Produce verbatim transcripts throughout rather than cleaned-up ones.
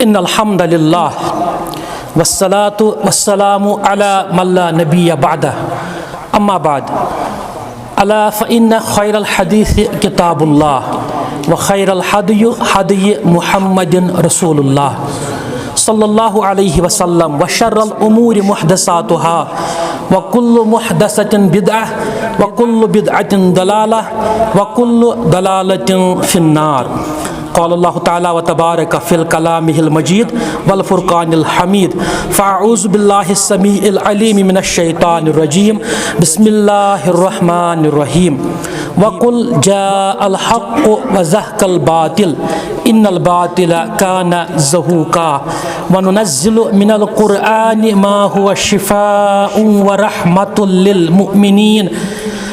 إن الحمد لله، والصلاة والسلام على من لا نبي بعده. أما بعد، ألا فإن خير الحديث كتاب الله، وخير الهدي هدي محمد رسول الله صلى الله عليه وسلم، وشر الأمور محدثاتها، وكل محدثة بدعة، وكل بدعة ضلالة، وكل ضلالة في النار. قال الله تعالى وتبارك في الكلام المجيد والفرقان الحميد. فأعوذ بالله السميع العليم من الشيطان الرجيم. بسم الله الرحمن الرحيم. وقل جاء الحق وزهق الباطل إن الباطل كان زهوقا. وننزل من القرآن ما هو شفاء ورحمة للمؤمنين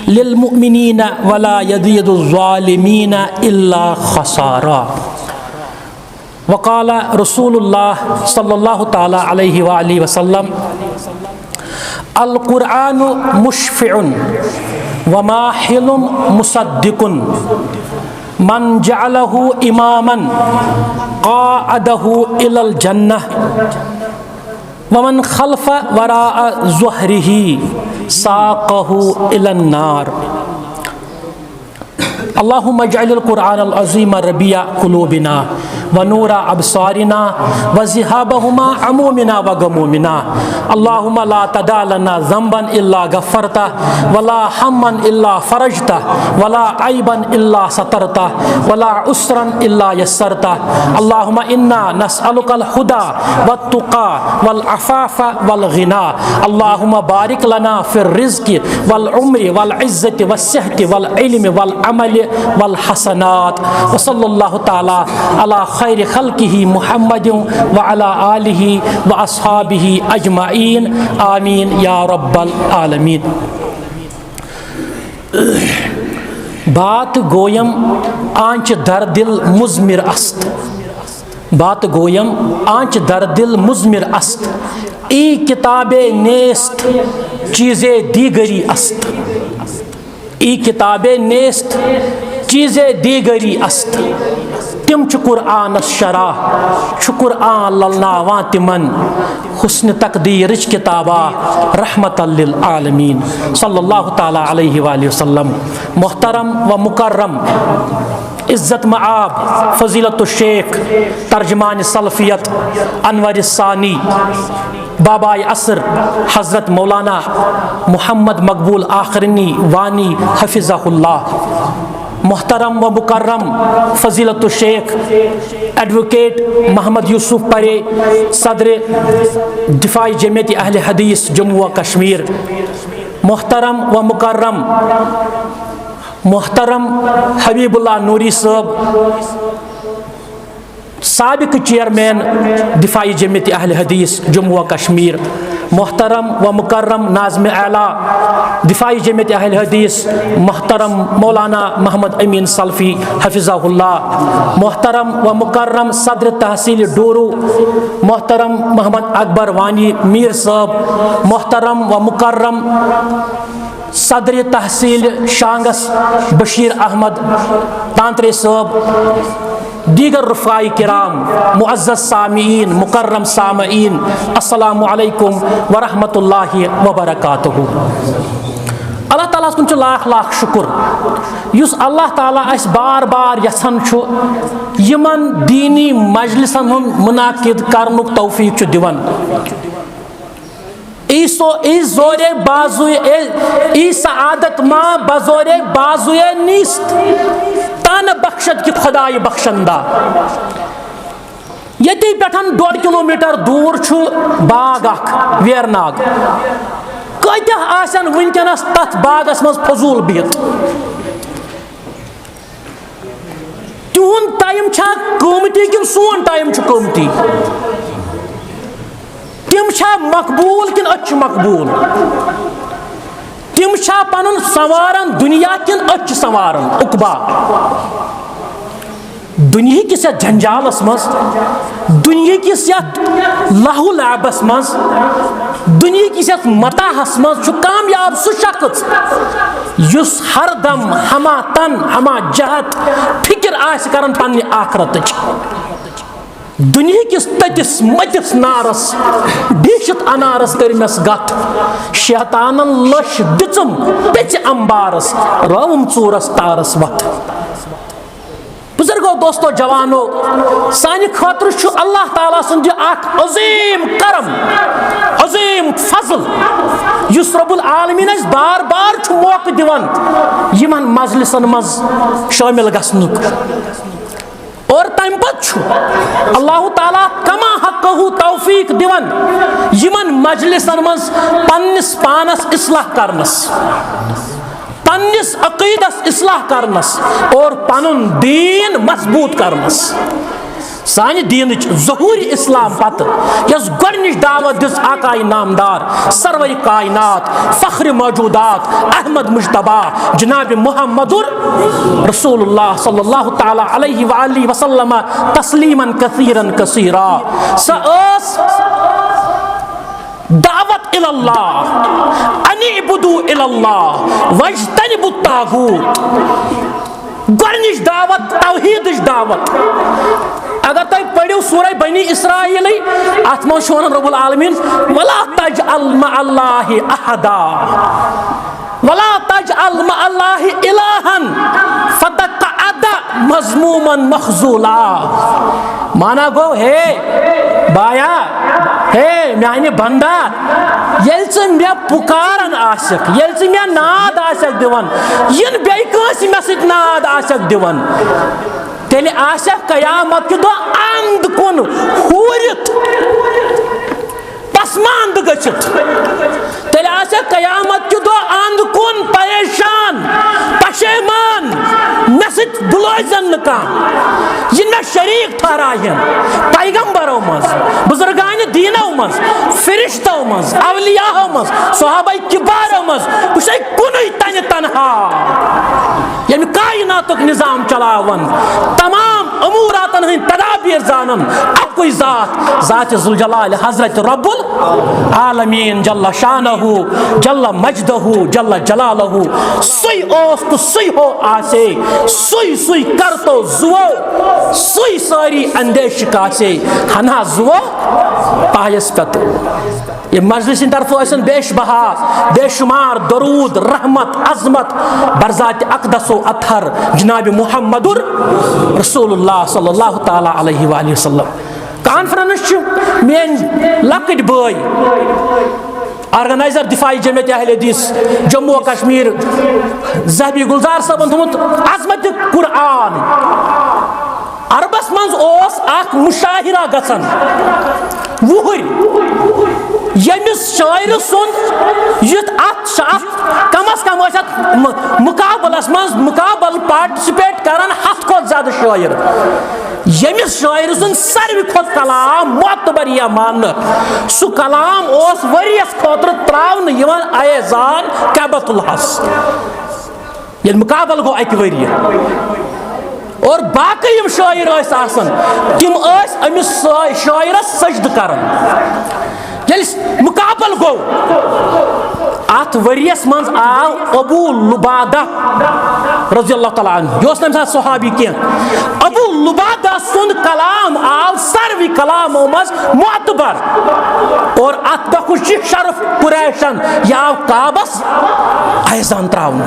للمؤمنين ولا يزيد الظالمين إلا خسارا. وقال رسول الله صلى الله تعالى عليه وآله وسلم: القرآن مشفع وماحل مصدق، من جعله إماما قاده إلى الجنة، ومن خلف وراء ظهره ساقه إلى النار. اللهم اجعل القرآن العظيم ربيع قلوبنا ونور أبصارنا وذهاب همومنا وغمومنا. اللهم لا تدع لنا ذنبا إلا غفرته، ولا هما إلا فرجته، ولا عيبا إلا سترته، ولا عسرا إلا يسرته. اللهم إنا نسألك الهدى والتقى والعفاف والغنى. اللهم بارك لنا في الرزق والعمر والعزة والصحة والعلم والعمل والحسنات. وصلى الله تعالى على خير خلقه محمد وعلى آله وأصحابه أجمعين. آمين يا رب العالمين. بات گویم آنچ در دل مضمر است. بات گویم آنچ در دل مضمر است. ای کتاب نیست چیز دیگری است. ای کتاب نیست چیز دیگری است. تم چھ قرآنس شرح، چھ قرآن للناوان تمن حسن تقدیرچ کتابہ، رحمت للعالمین صلی اللہ تعالی علیہ وآلہ وسلم۔ محترم و مکرم عزت مآب فضیلت الشیخ ترجمان سلفیت انور ثانی بابائے عصر حضرت مولانا محمد مقبول آخرنی وانی حفظہ اللہ، محترم و مکرم فضیلت الشیخ ایڈووکیٹ محمد یوسف پرے، صدر دفاعی جمعیت اہل حدیث جموں و کشمیر، محترم و مکرم محترم حبیب اللہ نوری صٲب، سابق چیئرمین دفاعی جمعیت اہل حدیث جموں و کشمیر، محترم و مکرم ناظم اعلیٰ دفاعی جمعیت اہل حدیث محترم مولانا محمد امین سلفی حفظہ اللہ، محترم و مکرم صدر تحصیل ڈورو محترم محمد اکبر وانی میر صٲب، محترم و مکرم صدر تحصیل شانگس بشیر احمد تانترے صٲب، دیگر رفقاء کرام، معزز سامعین، مکرم سامعین، السلام علیکم ورحمۃ اللہ وبرکاتہ۔ اللہ تعالیٰ ہس کُن چھُ لاکھ لاکھ شُکُر، یُس اللہ تعالیٰ اسہِ بار بار یژھان چھُ یِمن دیٖنی مجلسن ہُنٛد منعقد کرنُک توفیق چھُ دِوان۔ ای سو ای زورے بازوی ای، ای سعادت ما بزورے بازوی نیست۔ تن بخشد کہ خدای بخشندہ۔ یتی پٹھن ڈوڈ کلومیٹر دور چھُ باغ اکھ ویرناگ۔ کتہ آسن ونکینس تتھ باغس منز فضول بہت؟ تِہُنٛد ٹائم چھا قۭمتی کِنہٕ سون ٹائم چھُ قۭمتی؟ تِم چھا مقبول کِنہٕ أسۍ چھِ مقبول؟ تِم چھا پنُن سنواران دُنیا کِنہٕ أسۍ چھِ سنواران عقبا؟ دُنیہکِس یتھ جنجالس منٛز، دُنیہکِس یتھ لہو لعبس منٛز، دُنیہکِس یتھ متاہس منٛز چھُ کامیاب سُہ شخص یُس ہر دم ہما تن ہما جہت فکر آسہِ کران پننہِ آخرتٕچ۔ دُنہِکِس تٔتِس مٔتِس نارس، بیٖشِتھ انارس کٔرمس گتھ۔ شیطانن لٔش دِژٕم پیٚژِ امبارس، رٲوٕم ژوٗرس تارس وتھ۔ بزرگو، دوستو، جوانو، سانہِ خٲطرٕ چھُ اللہ تعالیٰ سُنٛد یہِ اکھ عظیٖم کرم، عظیٖم فضل، یُس رب العالمین اَسہِ بار بار چھُ موقعہٕ دِوان یِمن مجلسن منٛز شٲمِل گژھنُک۔ اور تمہِ پتہٕ چھُ اللہ تعالیٰ کما حقہ توفیق دِوان یِمن مجلسن منٛز پننِس پانس اصلاح کرنس، پننِس عقیدس اصلاح کرنس اور پنُن دیٖن مضبوط کرنس۔ سانہِ دیٖنٕچ ظہوٗرِ اسلام پتہٕ یۄس گۄڈٕنِچ دعوت دِژ آقایہِ نامدار، سرور کائنات، فخر موجودات، احمد مجتبیٰ، جناب محمد رسول اللہ صلی اللہ تعالیٰ علیہ وآلہ وسلم، تسلیما کثیرا کثیرا۔ سۄ ٲس دعوت الی اللہ، ان اعبدوا الی اللہ واجتنبوا الطاغوت۔ گۄڈٕنِچ دعوت، توحیدٕچ دعوت۔ اگر تُہۍ پٔرِو سورہ بنی اسرائیلٕے، اتھ منٛز چھُ ونان رب العالمین، "ولا تجعل مع اللہ احدا، ولا تجعل مع اللہ الہا فتقعد مذموما مخذولا۔" مانا گوٚو، ہے بایا، ہے میانہِ بندا، ییٚلہِ ژٕ مےٚ پُکاران آسکھ، ییٚلہِ ژٕ مےٚ ناد آسکھ دِوان، یِنہٕ بیٚیہِ کٲنٛسہِ مےٚ سۭتۍ ناد آسکھ دِوان، تیٚلہِ آسکھ قیامت کہِ دۄہ اند کُن ہورِتھ، پسماندٕ گٔژھِتھ۔ تیٚلہِ آسکھ قیامت کہِ دۄہ اند کُن، پریشان، پشیمان، مےٚ سۭتۍ بُلٲوزٮ۪ن نہٕ کانٛہہ، یِنہٕ مےٚ شریٖک ٹھہراوہن۔ پیغمبرو منٛز، بزرگان دیٖنو منٛز، فرشتو منٛز، اولیاہو منٛز، صحابہ کبارو منٛز، بہٕ چھُسے کُنُے تنہِ تنہا، ییٚمہِ کائناتُک نظام چلاوان، تمام اموراتن ہٕنٛدۍ تدابیر زانان، اکُے ذات، ذات ذوالجلال حضرت رب العالمین جل شانہ، جل مجدہ، جل جلالہ۔ سُے اوس تہٕ سُے ہو آسے، سُے سُے کرتو زُوو، سُے سٲری اندیش کاسے، ہنا زُوو پایس پتو۔ یہ مجلس سٕنٛدِ طرفہٕ ٲسِن بیش بہا، بے شمار درود، رحمت، عظمت، برذات اقدس و اطہر جناب محمد رسول اللہ صلی اللہ تعالیٰ علیہ وآلہ وسلم۔ کانفرنس چھِ میٲنۍ لۄکٕٹۍ بٲے، آرگنائزر دفاعی جماعت اہل حدیث جموں و کشمیر، زہبی گلزار صٲبن تھوٚمُت عظمت قرآن۔ عربس منٛز اوس اکھ مشاہرہ گژھان وُہٕرۍ، ییٚمِس شٲعرٕ سُنٛد یُتھ اتھ شا-، اتھ کم از کم ٲسۍ اتھ م-، مقابلس منٛز مقابل participate کران ہتھ کھۄتہٕ زیادٕ شٲعر۔ ییٚمِس شٲعرٕ سُنٛد ساروی کھۄتہٕ کلام معتبر یا ماننہٕ، سُہ کلام اوس ؤریَس خٲطرٕ ترٛاونہٕ یِوان ایزان کعبۃ اللہس۔ ییٚلہِ مُقابلہٕ گوٚو اَکہِ ؤریہِ، اور باقٕے یِم شٲعر ٲسۍ آسان، تِم ٲسۍ أمِس شٲ-، شٲعرَس سجدٕ کران۔ ییٚلہِ مُقابلہٕ گوٚو، اَتھ ؤریَس منٛز آو ابو لبادہ رضی اللہ تعالیٰ عنہ، یہِ اوس نہٕ أمۍ ساتہٕ صحابی کینٛہہ۔ ابو لبادہ سُنٛد کلام آو ساروی کلامو منٛز معتبر، اور اَتھ پٮ۪ٹھ چھِ شرف قریشن، یہِ آو کعبس ایزان ترٛاونہٕ۔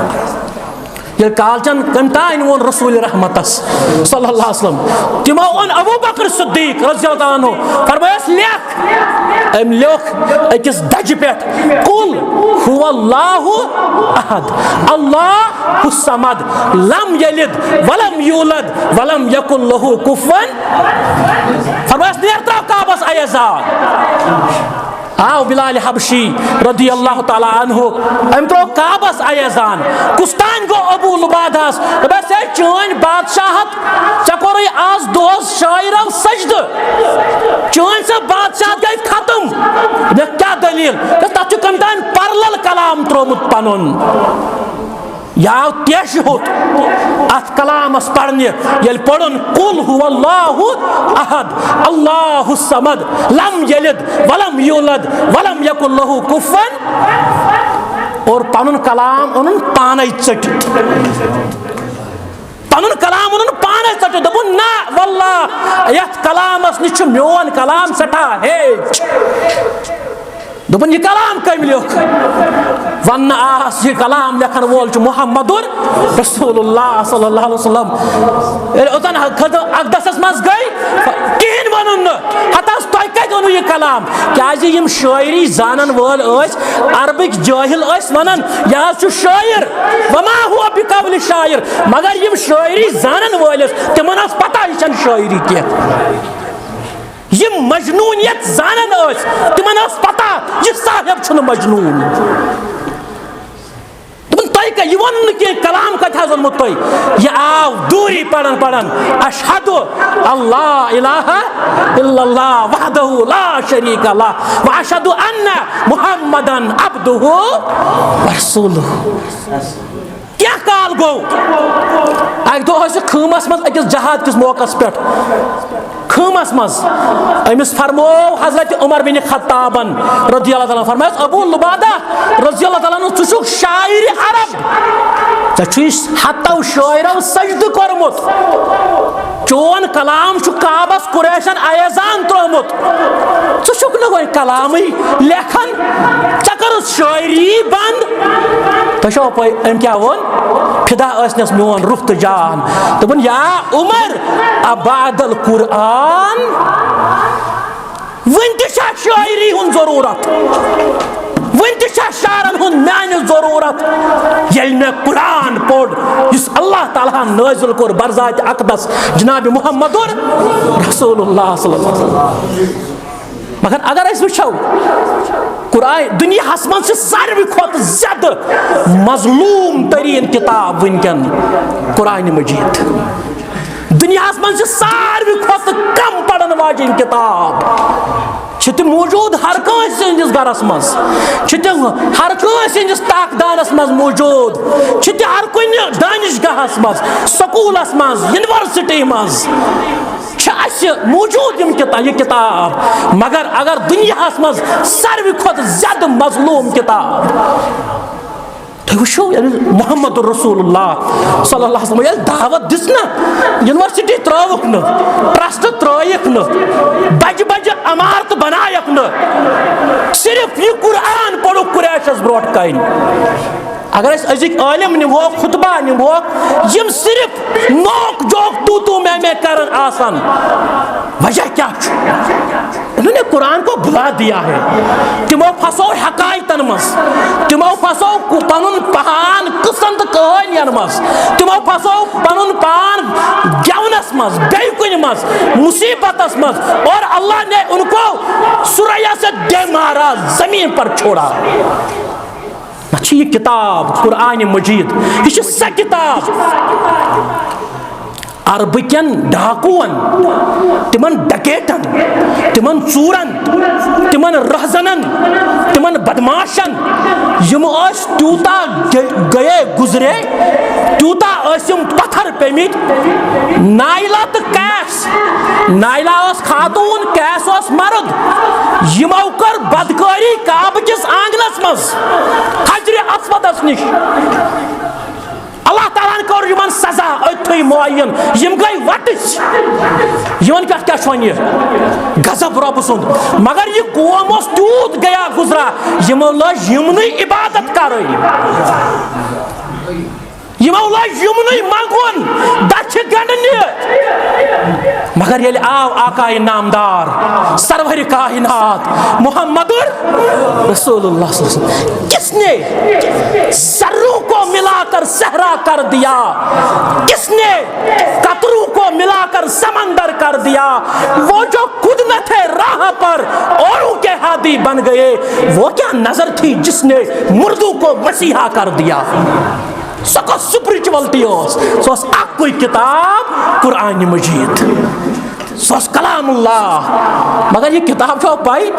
ییٚلہِ کالچن کٔمۍ تانۍ ووٚن رسول رحمتس صلی اللہ علیہ وسلم، تِمو اوٚن ابو بکر صدیق رضی اللہ تعالیٰ عنہ، فرمایس، "لیکھ۔" أمۍ لیوٚکھ أکِس دجہِ پٮ۪ٹھ، "قل هو اللہ احد، اللہ الصمد، لم یلد ولم یولد ولم یکن لہ کفوا۔" فرمایس، "نیر ترٛاو کعبس ایزان۔" آو بلال حبشی رضی اللہ تعالیٰ عنہ، أمۍ ترٛوو کعبس ایزان۔ کُس تام گوٚو ابو لبادہس، دوٚپس، "ہے، چٲنۍ بادشاہت، ژےٚ کوٚرُے آز دۄہس شاعرو سجدٕ، چٲنۍ سۄ بادشاہت گٔے ختم۔" دوٚپُکھ، "کیٛاہ دٔلیٖل؟" دوٚپُس، "تتھ چھُ کٔمۍ تام parallel کلام ترٛوومُت پنُن۔" یہِ آو تیشہِ ہوٚت۔ اتھ کلامس پرنہِ ییٚلہِ پوٚرُن، "قل هو اللہ احد، اللہ الصمد، لم یلد ولم یولد ولم یکن لہ کفوا"، اور پنُن کلام اوٚنُن پانے ژٔٹِتھ۔ پنُن کلام اوٚنُن پانے ژٔٹِتھ۔ تہٕ دوٚپُن، "نہ واللہ، یَتھ کلامَس نِش چھُ میون کلام سٮ۪ٹھاہ ہیٚچھ۔" دوٚپُن، "یہِ کلام کٔمۍ لیوٚکھ؟" وَننہٕ آس، یہِ کلام لیکھن وول چھُ محمد رسول اللہ صلی اللہ علیہ وسلم۔ ییٚلہِ اوٚتَن خٲطرٕ اقدسَس منٛز گٔے، کِہیٖنۍ ووٚنُن نہٕ۔ ہتس تۄہہِ کتہِ اوٚنوٕ یہِ کلام؟ کیازِ یِم شٲعری زانن وٲلۍ ٲسۍ، عربٕکۍ جٲہِل ٲسۍ ونان، "یہِ حظ چھُ شٲعر، وما ہو بقول شاعر"، مگر یِم شٲعری زانن وٲلۍ ٲسۍ، تِمن ٲس پتہ یہِ چھنہٕ شٲعری کینٛہہ۔ یِم مجنوٗنیت زانن ٲسۍ، تِمن ٲس پتہ یہِ صاحب چھُنہٕ مجنوٗن۔ دوٚپُن، "تۄہہِ کیٛاہ، یہِ ووٚن نہٕ کینٛہہ، کلام کتہِ حظ اوٚنمُت تۄہہِ؟" یہِ آو دوٗری پران پران، "اشہد اللہ الہ الا اللہ وحدہ لا شریک اللہ و اشہد ان محمدن عبدہ و رسولہ۔" کینٛہہ کال گوٚو، اکہِ دۄہ ٲسۍ خۭمس منٛز أکِس جہاد کِس موقعس پٮ۪ٹھ۔ خۭمس منٛز أمِس فرموو حضرت عمر بن خطابن رضی اللہ تعالیٰ عنہ، فرمایس، "ابو لبادہ رضی اللہ تعالیٰ عنہ، ژٕ چھُکھ شاعر عرب، ژےٚ چھُے ہتو شٲعرو سجدٕ کوٚرمُت، چون کلام چھُ کعبس قریشن ایزان ترٛوومُت، ژٕ چھُکھ نہٕ وۄنۍ کلامٕے لیکھان، ژےٚ کٔرٕتھ شٲعری بنٛد۔" تۄہہِ چھوا پَے أمۍ کیٛاہ ووٚن؟ فدا ٲسنَس میون روح تہٕ جان۔ دوٚپُن، "یا عمر، ابعد القرآن، وٕنہِ تہِ چھا شٲعری ہُنٛد ضروٗرت؟ وٕنہِ تہِ چھا شعرن ہُنٛد میانہِ ضروٗرت؟ ییٚلہِ مےٚ قرآن پوٚر، یُس اللہ تعالیٰ ہن نٲزِل کوٚر برذات اقدس جناب محمد رسول اللہ صلی اللہ علیہ وسلم۔" مگر اگر أسۍ وٕچھو، قرآن دُنیاہس منٛز چھِ ساروی کھۄتہٕ زیادٕ مظلوم تریٖن کِتاب وٕنکٮ۪ن قرآن مجید۔ دُنیاہس منٛز چھِ ساروی کھۄتہٕ کم پرن واجیٚنۍ کِتاب۔ چھِ تِم موجود ہر کٲنٛسہِ ہٕنٛدِس گرس منٛز، چھِ تِم ہر کٲنٛسہِ ہٕنٛدِس تاکدانس منٛز موجود، چھِ تہِ ہر کُنہِ دانشگاہس منٛز، سکوٗلس منٛز، یونیورسٹی منٛز۔ چھِ اَسہِ موٗجوٗد یِم کِتا-، یہِ کِتاب، مگر اگر دُنیاہَس منٛز ساروی کھۄتہٕ زیادٕ مظلوٗم کِتاب، تُہۍ وٕچھِو، ییٚلہِ محمد رسول اللہ صلی اللہ علیہ وسلم ییٚلہِ دعوت دِژ نہ، یونیورسٹی ترٛٲوٕکھ نہٕ، ٹرٛسٹ ترٛٲیِکھ نہٕ، بَجہِ بَجہِ عمارتہٕ بَنایَکھ نہٕ، صرف یہِ قرآن پوٚرُکھ قریشَس برونٛٹھ کَنہِ۔ اگر أسۍ أزِکۍ عٲلِم نِمہوکھ، خطبہ نِمہوکھ، یِم صرف نوک جوک تو تو میں میں کرن آسن۔ وجہ کیا چھُ؟ انہوں نے قرآن کو بھلا دیا ہے۔ تِمو پھسو حقائتن منٛز، تِمو پھسو پنُن پان قٕصن تہٕ کہانین منٛز، تِمو پھسو پنُن پان گٮ۪ونس منٛز، بیٚیہِ کُنہِ منٛز، مصیبتس منٛز، اور اللہ نے ان کو ثریا سے دے مارا، زمین پر چھوڑا۔ نہ چھِ یہِ کِتاب قرآن مجید، یہِ چھِ سۄ کِتاب عربہٕ کٮ۪ن ڈاکوٗوَن، تِمَن ڈکیٹَن، تِمَن ژوٗرَن، تِمَن رہزنَن، تِمَن بدماشَن، یِم ٲسۍ تیوٗتاہ گٔ-، گٔیے گُزرے، تیوٗتاہ ٲسۍ یِم پَتھر پیٚمٕتۍ۔ نائلہ تہٕ کیس، نائلہ ٲس خاتوٗن، کیس اوس مرد۔ یِمو کٔر بدکٲری کعبہٕ کِس آنگنس منٛز، حجرِ اسودس نِش۔ اللہ تعالیٰ ہن کوٚر یِمن سزا أتھٕے معین۔ یِم گٔے وٹٕچ۔ یِمن پٮ۪ٹھ کیٛاہ چھُ وۄنۍ یہِ غضب رۄبہٕ سُنٛد؟ مگر یہِ قوم اوس تیوٗت گیا گُزرا، یِمو لٲج یِمنٕے عبادت کرٕنۍ۔ یِمو لٲج یِمنٕے منٛگُن، دَچھِ گنٛڈنہِ۔ مگر ییٚلہِ آو آقایہِ نامدار، سرورِ کائنات محمد رسول اللہ صلی اللہ علیہ وسلم، کس نے ذروں کو ملا کر صحرا کر دیا، کس نے قطروں کو ملا کر سمندر کر دیا، وہ جو خود نہ تھے راہ پر اوروں کے ہادی بن گئے، وہ کیا نظر تھی جس نے مردوں کو مسیحا کر دیا؟ سۄ کۄس spirituality ٲس؟ سۄ ٲس اکُے کِتاب، قرآن مجید۔ سۄ ٲس کلام اللہ۔ مگر یہِ کِتاب چھو پَے،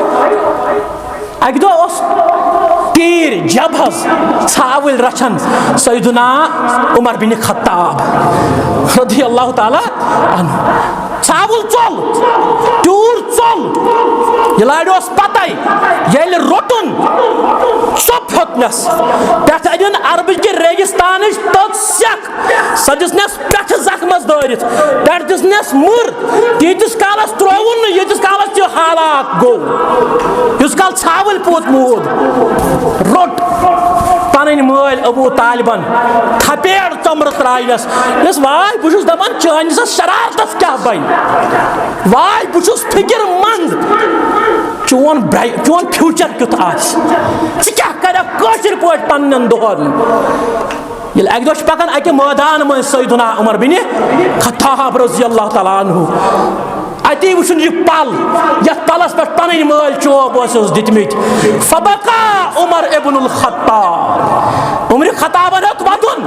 اَکہِ دۄہ اوس تیٖر جبہس ژھاوٕلۍ رچھان سیدنا عمر بن خطاب رضی اللہ تعالیٰ عنہ۔ ژھاوُل ژوٚل، تیوٗر ژوٚل، یہِ لارِ اوس پتے، ییٚلہِ روٚٹُن ژوٚپ ہیوٚتنس، پٮ۪ٹھٕ أنِن عربہٕ کہِ ریگستانٕچ تٔژ سٮ۪کھ، سۄ دِژنس پٮ۪ٹھٕ زخمس دٲرِتھ، پٮ۪ٹھٕ دِژنس مٕر۔ تیٖتِس کالس ترٛووُن نہٕ، ییٖتِس کالس یہِ حالات گوٚو، یُس کال ژھاوٕلۍ پوٗت موٗد۔ روٚٹ پنٕنۍ مٲلۍ ابو طالبن تھپیڑ ژۄمرٕ ترٛاینس۔ یس واے، بہٕ چھُس دپان، چٲنِس شرارتس کیٛاہ بنہِ؟ واے، بہٕ چھُس فکر مند، چون برٛ-، چون فیوچر کیُتھ آسہِ؟ ژٕ کیٛاہ کرکھ کٲشِر پٲٹھۍ پننٮ۪ن دۄہن؟ ییٚلہِ اکہِ دۄہ چھِ پکان اکہِ مٲدان منٛز سیدنا عمر بن خطاب رضی اللہ تعالیٰ عنہ، اتی وٕچھُن یہِ پل، یتھ پلس پٮ۪ٹھ پنٕنۍ مٲلۍ چوب ٲسِس دِتمٕتۍ۔ فبقى عمر ابن الخطاب، عمر خطابن ہیوٚت ودُن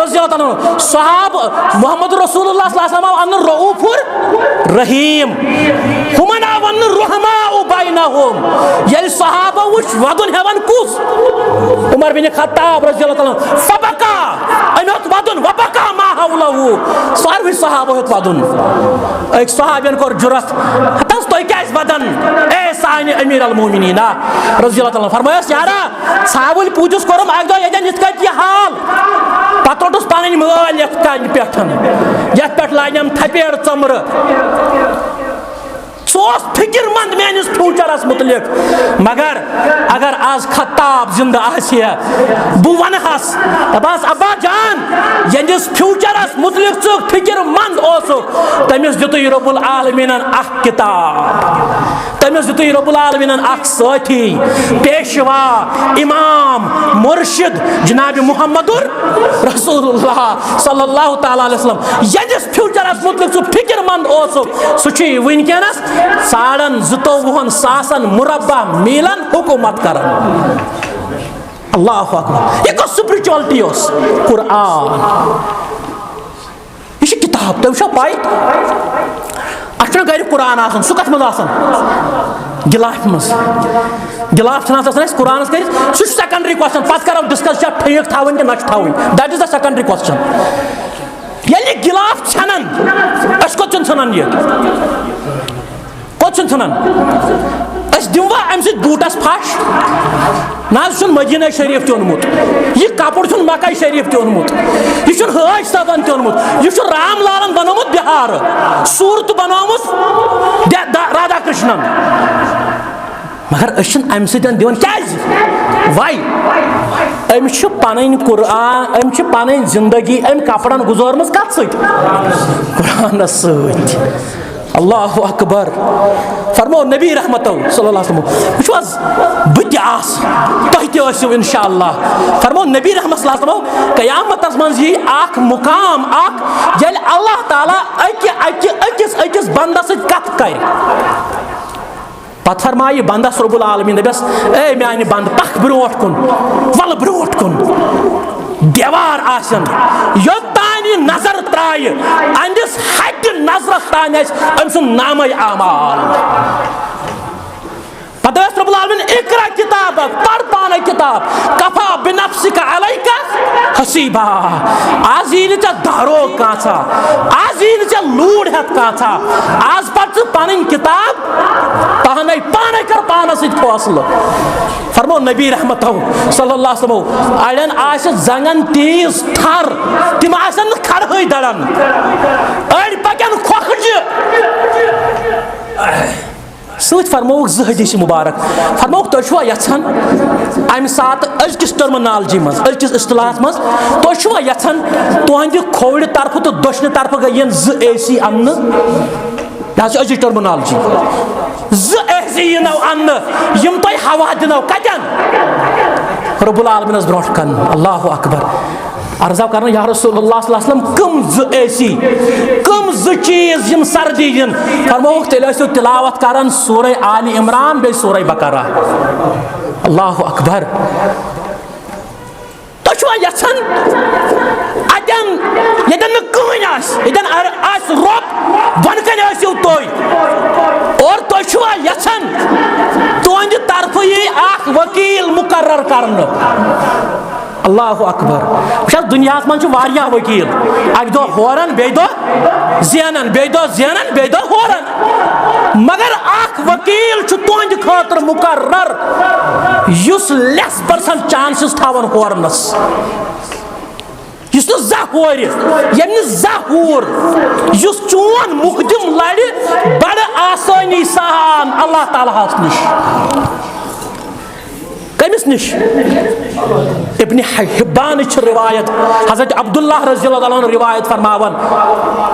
رضی اللہ تعالیٰ عنہ۔ صحابہٕ محمد رسول اللہ صلی اللہ علیہ وسلم آو وننہٕ رؤوف الرحیم، ہُمن آو وننہٕ رحماء بینہم۔ ییٚلہِ صحابہ وٕچھ ودُن ہیوان کُس؟ عمر بن خطاب رضی اللہ تعالیٰ عنہ۔ فبقى، أمۍ ہیوٚت ودُن، وبقى ما حوله، ساروٕے صحابہ ہیوٚت ودُن۔ أکۍ صحابین کوٚر جُرت، ہتس تُہۍ کیازِ ودان اے سانہِ امیر المومنین رضی اللہ تعالیٰ عنہ؟ فرمٲیس، یارا، ژھاوٕلۍ پوٗتِس کوٚرُم اکہِ دۄہ ییٚتٮ۪ن یِتھ کٲٹھۍ یہِ حال۔ پتہٕ روٚٹُس پنٕنۍ مٲلۍ یتھ کنہِ پٮ۪ٹھ، یتھ پٮ۪ٹھ لاینم تھپیڑ ژۄمرٕ۔ سُہ اوس فکر مند میٲنِس فیوچرس متعلق۔ مگر اگر از خطاب زندٕ آسہِ ہے، بہٕ ونہٕ ہس، دپہٕ ہس، ابا جان، یہنٛدِس فیوچرس متعلق ژٕ فکر مند اوسُکھ، تٔمِس دیُتُے رب العالمینن اکھ کتاب۔ تٔمِس دیُتُے رب العالمینن اکھ سٲتھی، پیشوا، امام، مرشد جناب محمد رسول اللہ صلی اللہ تعالیٰ علیہ وسلم۔ یہنٛدِس فیوچرس متعلق سُہ فکر مند اوسُکھ، سُہ چھُ وٕنکیٚنس ساڑن زٕتووُہن ساسن مربع میلن حکومت کران۔ اللہ اکبر۔ یہِ کۄس spirituality اوس؟ قرآن۔ یہِ چھِ کِتاب، تۄہہِ چھا پَے؟ اَسہِ چھُنہ گَرِ قرآن آسان، سُہ کَتھ منٛز آسان؟ گِلافہِ منٛز۔ گِلاف چھُنہٕ آسان اَسہِ قرآنَس کٔرِتھ، سُہ چھُ secondary question، پَتہٕ کَرو discuss، چھا ٹھیٖک تھاوٕنۍ کِنہٕ نہ چھُ تھاوٕنۍ، that is the secondary question۔ ییٚلہِ یہِ گِلاف ژھٮ۪نان، أسۍ کوٚت چھِن ژھٕنان یہِ؟ کوٚت چھِن ژھٕنان؟ أسۍ دِموا اَمہِ سۭتۍ بوٗٹَس پھَش؟ نہ حظ، یہِ چھُنہٕ مدیٖنہ شریٖف تہِ اوٚنمُت، یہِ کپُر چھُنہٕ مکہ شریٖف تہِ اوٚنمُت، یہِ چھُنہٕ حٲج صٲبن تہِ اوٚنمُت، یہِ چھُ رام لالن بنومُت بِہار، صوٗرت بنٲومٕژ دے-، دا-، رادھا کرشنن۔ مگر أسۍ چھِنہٕ اَمہِ سۭتۍ دِوان۔ کیٛازِ؟ Why؟ أمِس چھِ پنٕنۍ قرآن، أمِس چھِ پنٕنۍ زندگی أمۍ کپرن گُزٲرمٕژ کتھ سۭتۍ؟ قرآنس سۭتۍ۔ اللہ اکبر۔ فرمو نبی رحمتو صلی اللہ علیہ وسلم، وٕچھِو حظ، بہٕ تہِ آسہٕ، تُہۍ تہِ ٲسِو انشاءاللہ۔ فرمو نبی رحمت صلی اللہ علیہ وسلم، قیامتس منٛز یی اکھ مقام اکھ، ییٚلہِ اللہ تعالیٰ اکہِ اکہِ أکِس أکِس بندس سۭتۍ کتھ کرِ۔ پتہٕ فرمایہِ بندس رب العالمین، دپٮ۪س، اے میانہِ بندٕ، پکھ برونٛٹھ کُن، ولہٕ برونٛٹھ کُن۔ دیوار آسن، یوٚتام یہِ نظر ترایہِ، أہنٛدِس ہٹہِ نظرس تام آسہِ أمۍ سُنٛد نامے اعمال۔ پتہٕ وَنٮ۪س رب العالمین، اقرا کتابک، پر پانے کتاب، کفی بنفسک علیک حسیبا۔ آز یی نہٕ ژےٚ داروغ کانٛژھا، آز یی نہٕ ژےٚ لوٗر ہٮ۪تھ کانٛژھا، آز پر ژٕ پنٕنۍ کتاب پانے، پانے کر پانس سۭتۍ فٲصلہٕ۔ فرمو نبی رحمتو صلی اللہ علیہ وسلم، اڑٮ۪ن آسہِ زنٛگن تیٖژ تھر، تِم آسن نہٕ کھڑہٕے دڑان، أڑۍ پکن کھۄکھجہِ۔ سۭتۍ فرمووُکھ زٕ حدیث مبارک۔ فرمووُکھ، تُہۍ چھِوا یژھان امہِ ساتہٕ أزکِس terminology منٛز، أزکِس اصطلاحس منٛز، تُہۍ چھِوا یژھان تُہنٛدِ کھوورِ طرفہٕ تہٕ دٔچھنہِ طرفہٕ گٔے یِن زٕ اے سی اننہٕ؟ یہِ حظ چھِ أزِچ terminology۔ زٕ اے سی یِنو اننہٕ، یِم تۄہہِ ہوا دِنو۔ کتٮ۪ن؟ رب العالمینس برونٛٹھ کنہٕ۔ اللہ اکبر۔ عرض آو کرنہٕ، یا رسول اللہ صلی اللہ علیہ وسلم، کم زٕ اے سی، کم زٕ چیز یِم سردی دِن؟ فرمووُکھ، تیٚلہِ ٲسِو تلاوت کران سورہ آل عمران بیٚیہِ سورہ بقرہ۔ اللہ اکبر۔ تُہۍ چھِوا یژھان اتٮ۪ن، ییٚتٮ۪ن نہٕ کٕہٕنۍ آسہِ، ییٚتٮ۪ن ار-، آسہِ رۄب، بۄنہٕ کنہِ ٲسِو تُہۍ، اور تُہۍ چھِوا یژھان تُہنٛدِ طرفہٕ یی اکھ وکیل مقرر کرنہٕ؟ اللہ اکبر۔ وٕچھ حظ، دُنیاہَس منٛز چھِ واریاہ ؤکیٖل، اَکہِ دۄہ ہورَن، بیٚیہِ دۄہ زینَن، بیٚیہِ دۄہ زینَن، بیٚیہِ دۄہ ہورَن۔ مگر اَکھ ؤکیٖل چھُ تُہنٛدِ خٲطرٕ مُقرر، یُس less percent chances تھاوان ہورنس، یُس نہٕ زانٛہہ ہورِ، ییٚمۍ نہٕ زانٛہہ ہوٗر، یُس چون مُقدِم لڑِ بڑٕ آسٲنی سان اللہ تعالیٰ ہس نِش۔ کٔمِس نِش؟ ابن حبان چھِ روایت، حضرت عبداللہ رضی اللہ تعالیٰ عنہ روایت فرماوان،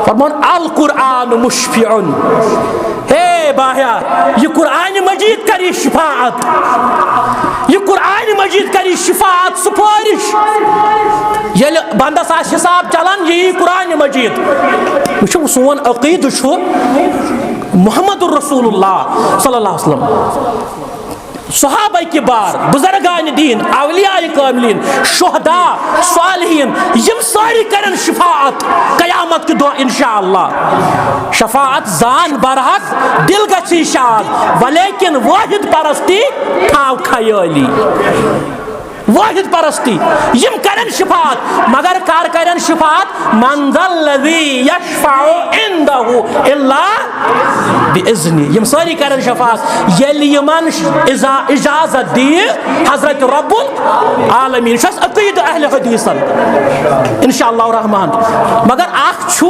فرماوان، القرآن مشفع۔ ہے باہیا، یہ قرآن مجید کری شفاعت، یہ قرآن مجید کری شفاعت، سفارش۔ ییٚلہِ بندس آسہِ حساب چلان، یہِ یی قرآن مجید۔ وٕچھِو، سون عقیدٕ چھُ محمد رسول اللہ صلی اللہ علیہ وسلم۔ صحابہ کبار، بزرگان دین، اولیاء کاملین، شہداء، صالحین، یم ساری کرن شفاعت قیامت کے دۄہ انشاءاللہ۔ شفاعت زان برحق، دل گژھی شاد، ولیکن واحد پرستی تھاو خیالی۔ واحد پرستی، یم کرن شفاعت، مگر کر کرن شفاعت؟ من ذا الذی یشفع عندہ الا باذنہ۔ یم ساری کرن شفاعت، ییٚلہِ یمن اجا-، اجازت دِیہِ حضرت رب العالمین۔ چھُ اَسہِ عقیدٕ اہل حدیثن، انشاءاللہ الرحمن۔ مگر اکھ چھُ،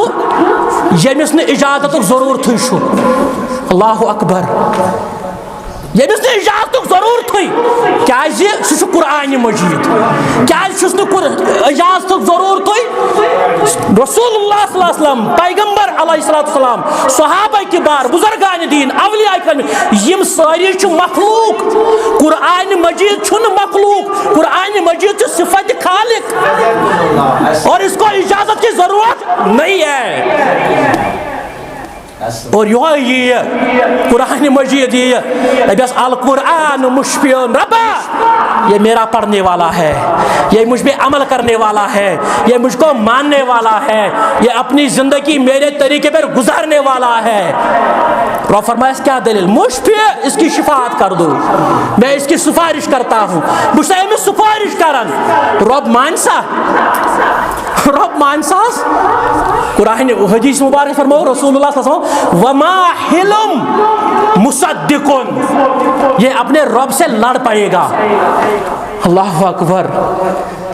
ییٚمِس نہٕ اجازتُک ضروٗرتھٕے چھُ۔ اللہ اکبر۔ ییٚمِس نہٕ اجازتُک ضروٗرتھٕے، کیٛازِ سُہ چھُ قرآنِ مجیٖد۔ کیٛازِ چھُس نہٕ قر-، اجازتُک ضروٗرتھٕے؟ رسول اللہ صلی اللہ علیہ وسلم، پیغمبر علیہ الصلوۃ والسلام، صحابہ کبار، بزرگان دین، اولیاء کرام، یِم سٲری چھِ مخلوق۔ قرآنِ مجیٖد چھُنہٕ مخلوق، قرآنِ مجیٖد چھُ صفت خالق، اور اس کو اجازت کی ضرورت نہیں ہے۔ اور یہوے یہِ قرآن مجید یہِ دپٮ۪س القرآن مشفع، ربا، یہ میرا پڑھنے والا ہے، یہ مجھ پہ عمل کرنے والا ہے، یہ مجھ کو ماننے والا ہے، یہ اپنی زندگی میرے طریقے پر گزارنے والا ہے۔ رب فرمایا، کیا دلیل؟ مشفع، اس کی شفاعت کر دو، میں اس کی سفارش کرتا ہوں۔ بہٕ چھُسا أمِس سفارش کران؟ رب مانہِ سا؟ رب مانہِ سا حظ؟ قرآن حدیث مبارک فرماو رسول اللہ صلی اللہ علیہ وسلم، وما حلم مصدقن، یہ اپنے رب سے لڑ پڑے گا۔ اللہ اکبر۔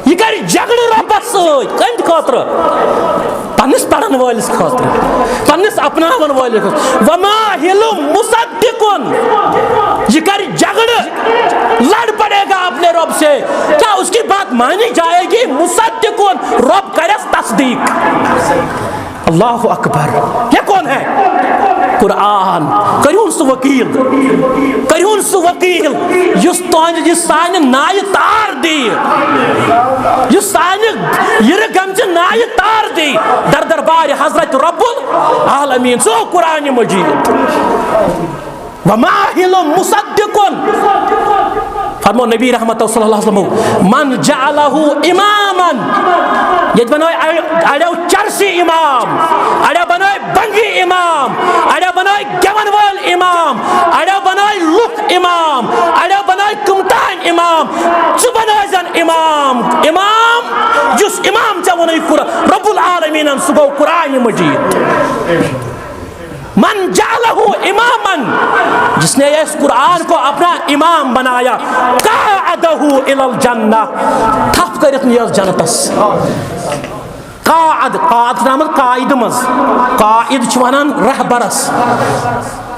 یہ کرِ جھگڑٕ ربس سۭتۍ۔ کٔمۍ خٲطرٕ؟ پننِس پرن وٲلِس خٲطرٕ، پننِس اپناون وٲلِس خٲطرٕ۔ وما حلم مصدقن، یہ کرِ جھگڑٕ، لڑ پڑے گا اپنے رب سے۔ کیا اس کی بات مانی جائے گی؟ مصدقن، رب کرس تصدیق۔ اللہ اکبر۔ یہ کون ہے؟ قرآن۔ کٔرۍہُن سُہ وکیل، کٔرۍہُن سُہ وکیل، یُس تُہنٛدِ، یُس سانہِ نایہِ تار دی، یُس سانہِ یِرٕ گٔمژِ نایہِ تار دی در دربارِ حضرت رب العالمین۔ سُہ قرآن مجید۔ وما حلم مصدقن۔ فرمو نبی رحمت صلی اللہ علیہ وسلم، من جعلہ اماما، ییٚتہِ بنٲے اڑ-، اڑیو چرسی امام، اڑیو بنٲے بنگی امام، اڑیو بنٲے گٮ۪ون وٲلۍ امام، اڑیو بنٲے لُکھ امام، اڑیو بنٲے کٕمتام امام۔ ژٕ بنٲے زن امام، امام، یُس امام ژےٚ ووٚنُے قر-، رب العالمینن، سُہ گوٚو قرآن مجید۔ من جعلہ اماما، جس نے اس قرآن کو اپنا امام بنایا، قاعدہ الی الجنہ، تھپھ کٔرِتھ نیس جنتس۔ قاعد، قاعد چھُ آمُت قائد منٛز، قائد چھِ ونان رہبرس،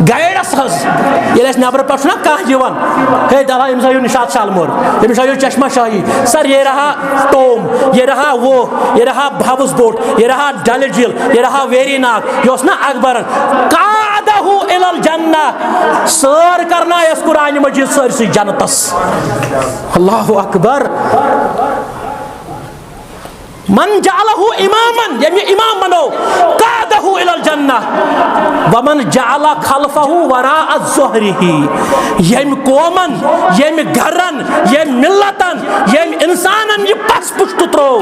گائیڈس حظ۔ ییٚلہِ اَسہِ نٮ۪برٕ پٮ۪ٹھ چھُنہ کانٛہہ یِوان، ہے دَپان، أمِس ہٲیِو نِشاط شالمور، أمِس ہٲیِو چشمہ شاہی، سر یہ رہا ٹوم، یہ رہا وہ، یہ رہا ہاؤس بوٹ، یہ رہا ڈل جھیل، یہ رہا ویری ناگ، یہِ اوس نہ اکبرن۔ قاعدہ الی الجنہ، سٲر کرنایس قرآن مجید سٲرسٕے جنتس۔ اللہ اکبر۔ من جعلہ اماما، ییٚمۍ یہِ امام بنوو، قادہ الی الجنہ، ومن جعل خلفہ وراء ظہرہ، ییٚمۍ قومن، ییٚمۍ گرن، ییٚمۍ ملتن، ییٚمۍ انسانن یہِ پس پشت ترٛوو،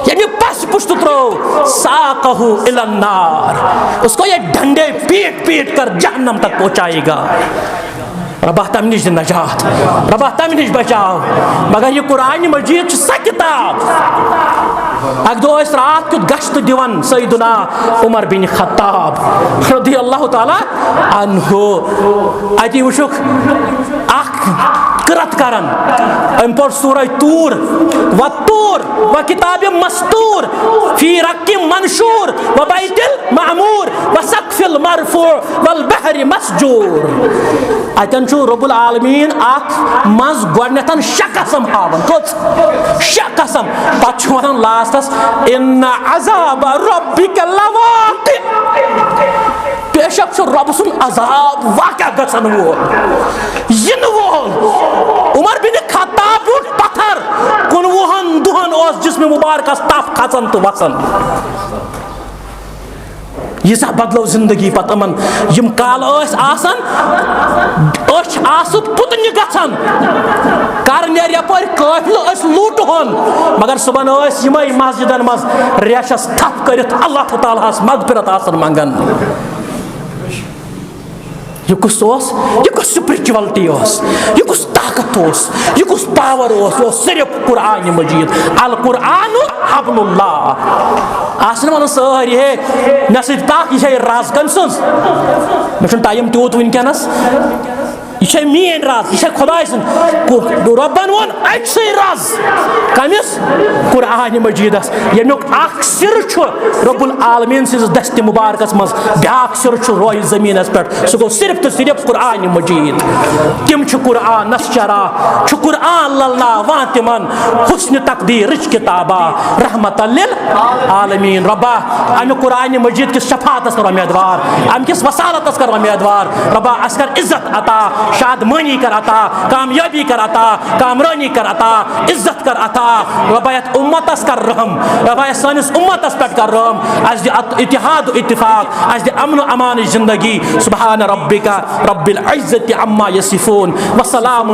ییٚمۍ یہِ پس پشت ترٛوو، ساقہ الی النار، اس کو یہ ڈنڈے پیٹ پیٹ کر جہنم تک پہنچائے گا۔ رۄبا، تَمہِ نِش دِ نجات، رۄبا، تَمہِ نِش بچاو۔ مگر یہِ قرآن مجید چھِ سۄ کِتاب۔ اَکہِ دۄہ ٲسۍ راتھ کیُتھ گشت دِوان سیدنا عمر بن خطاب رضی اللہ تعالیٰ عنہ۔ اَتی وٕچھُکھ اکھ قرت کران، أمۍ پوٚر سورہ طور، و طور و کتاب مستور، فی رق منشور و بیت المعمور و سقف المرفوع والبحر مسجور۔ اتٮ۪ن چھُ رب العالمین اکھ منٛز گۄڈٕنٮ۪تھ شےٚ قسم ہاوان۔ کٔژ؟ شےٚ قسم۔ پتہٕ چھُ ونان لاسٹس، ان عذاب ربک لواقع۔ بے شک چھُ رۄب سُنٛد عذاب واقع گژھن وول، یِنہٕ وول۔ عمر بن خطاب بیوٗٹھ پتھر، کُنوُہن دۄہن اوس جسم مبارکس تپھ کھژان تہٕ وسان۔ ییٖژاہ بدلٲو زندگی پتہٕ یِمن۔ یِم کالہٕ ٲسۍ آسان، أچھ آسہٕ پُتنہِ گژھان، کر نیرِ یپٲرۍ قٲفلہٕ أسۍ لوٗٹہون، مگر صبحن ٲسۍ یِمے مسجدن منٛز ریشس تھپھ کٔرِتھ اللہ تعالیٰ ہس مغفرت آسان منگان۔ یہِ کُس اوس؟ یہِ کُس spirituality اوس؟ یہِ کُس طاقت اوس؟ یہِ کُس power اوس؟ یہِ اوس صرف قرآن مجید۔ القرآن حبل اللہ۔ آسن ونان سٲری، ہے، مےٚ سۭتۍ کتھ، یہِ چھے رز کٔمۍ سٕنٛز؟ مےٚ چھُنہٕ ٹایم تیوٗت وٕنکیٚنس۔ یہِ چھے میٲنۍ رز، یہِ چھے خۄداے سٕنٛز۔ کو-، رۄبن ووٚن أکۍ سٕے رز۔ کٔمِس؟ قرآن مجیدس، ییٚمیُک اکھ سِر چھُ رب العالمین سٕنٛزِ دستِ مبارکس منٛز، بیاکھ سِر چھُ رویہِ زمینس پٮ۪ٹھ، سُہ گوٚو صرف تہٕ صرف قرآن مجید۔ تِم چھِ قرآنس شرح، چھُ قرآن للناوان تِمن حسن تقدیرٕچ کتابہ، رحمت للعالمین۔ ربا، امہِ قرآن مجید کِس شفاعتس کر امیدوار، امہِ کِس وصالتس کر امیدوار۔ ربا، اسہِ کر عزت عطا، شادمٲنی کر عطا، کامیٲبی کر عطا، کامرٲنی کر عطا، عزت کر عطا۔ ربا، یتھ امتس کر رحم، ربا، یتھ سٲنِس امتس پٮ۪ٹھ کر رحم۔ اسہِ دِ ات-، اتحاد و اتفاق، اسہِ دِ امن و امانٕچ زندگی۔ سبحان ربک رب العزت عما یصفون، وسلام